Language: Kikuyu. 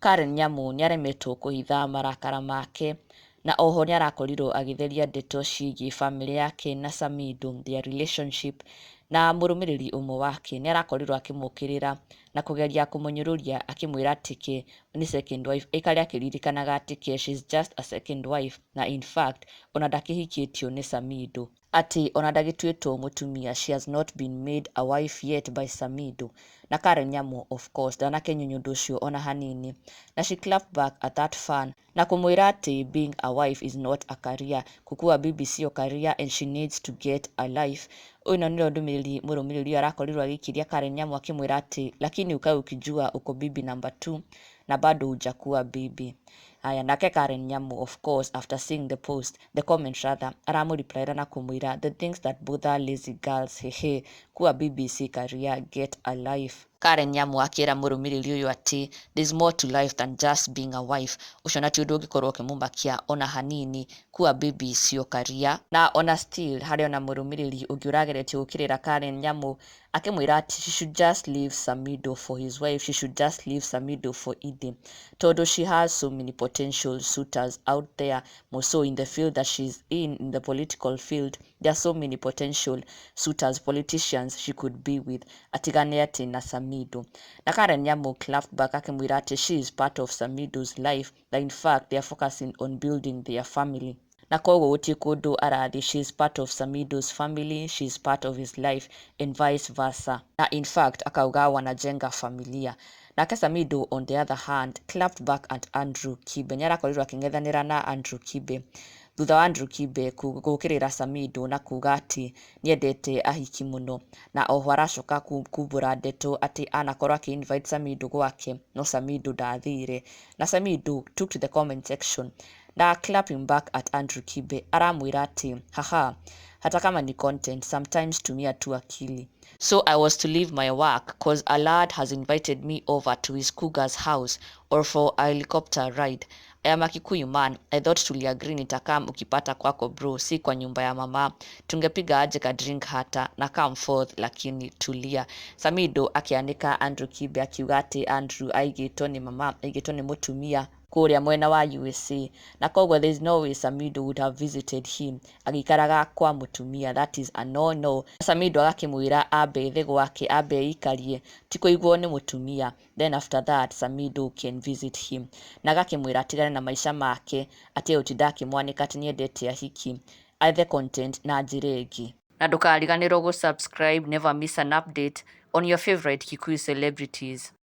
Karen Nyamu nĩaremetwo kũhitha marakara make na oho nĩarakorirwo agĩtheria ndeto ciĩgiĩ bamĩrĩ yake na Samidoh, their relationship. Na mũrũmĩrĩri ũmwe wake nĩarakorirwo akĩmũkĩrĩra na kũgeria kũmũnyũrũria akĩmwĩra atĩ ke nĩ second wife, aikare akĩririkanaga atĩ ke she's just a second wife, na in fact ona ndakĩhikĩtio nĩ Samidoh, atĩ ona ndagĩtuĩtwo mũtumia, she has not been made a wife yet by Samidoh. Na Karen Nyamu of course ndanakenio nĩ ũndũ ũcio ona hanini, na she clapped back at that fan na kũmwĩra atĩ being a wife is not a career, kukua bibi sio career and she needs to get a life. Ĩno nĩyo ndũmĩrĩri mũrũmĩrĩri ũyũ arakorirwo agĩikĩria Karen Nyamu akĩmwĩra atĩ lakini ukae ukijua uko bibi number two na bado hujakuwa bibi. Aya, nake Karen Nyamu of course after seeing the post, the comment rather, aramũreplyra na kũmwĩra, "The things that bother lazy girls, hehe, kuwa bibi si career, get a life." Karen Nyamu akĩra mũrũmĩrĩri ũyũ atĩ there's more to life than just being a wife, ũcio na ti ũndũ ũngĩkorwo ũkĩmũmakia ona hanini, kuwa bibi sio career. Na ona still harĩ ona mũrũmĩrĩri ũngĩ ũrageretie gũkĩrĩra Karen Nyamu akĩmwĩra atĩ she should just leave Samidoh for his wife, she should just leave Samidoh for Edday, tondũ she has so many potential suitors out there, more so in the field that she's in the political field. There are so many potential suitors, politicians she could be with, atigane atĩ na Samidoh. Na Karen Nyamu clapped back akĩmwĩra atĩ she is part of Samidoh's life, that in fact they are focusing on building their family, na koguo gũtirĩ kũndũ arathiĩ. She is part of Samidoh's family, she is part of his life and vice versa, na in fact akauga wanajenga familia. Nake Samidoh on the other hand clapped back at Andrew Kibe. Nĩarakorirwo akĩng'ethanĩra na Andrew Kibe thutha wa Andrew Kibe gũkĩrĩra Samidoh na kuga atĩ nĩendete ahiki mũno, na oho aracoka kumbũra ndeto atĩ anakorwo akĩ invite Samidoh gwake no Samidoh ndathire. Na Samidoh took to the comment section na clapping back at Andrew Kibe aramwĩra atĩ, "Haha, hata kama ni content, sometimes tumia tu akili. So I was to leave my work 'cause a lad has invited me over to his cougar's house or for a helicopter ride? I am a Kikuyu man. I thought tuliagree nitakam ukipata kwako bro, si kwa nyumba ya mama. Tungepiga aje ka drink hata na come forth, lakini tulia." Samidoh akĩanĩka Andrew Kibe akiuga atĩ Andrew aigĩtwo nĩ mama, aigĩtwo nĩ mũtumia kũrĩa mwena wa USA, na koguo there is no way Samidoh would have visited him agĩikaraga kwa mũtumia. That is a no no. Samidoh agakĩmwĩra ambe ethe gwake, ambe eikarie, ti kũigwo nĩ mũtumia, then after that Samidoh can visit him. Na agakĩmwĩra atigane na maica make, atige gũtinda akĩmwanĩka atĩ nĩendete ahiki, ethe content na njĩra ĩngĩ. Na ndũkariganĩrwo gũ subscribe, never miss an update on your favorite Kikuyu celebrities.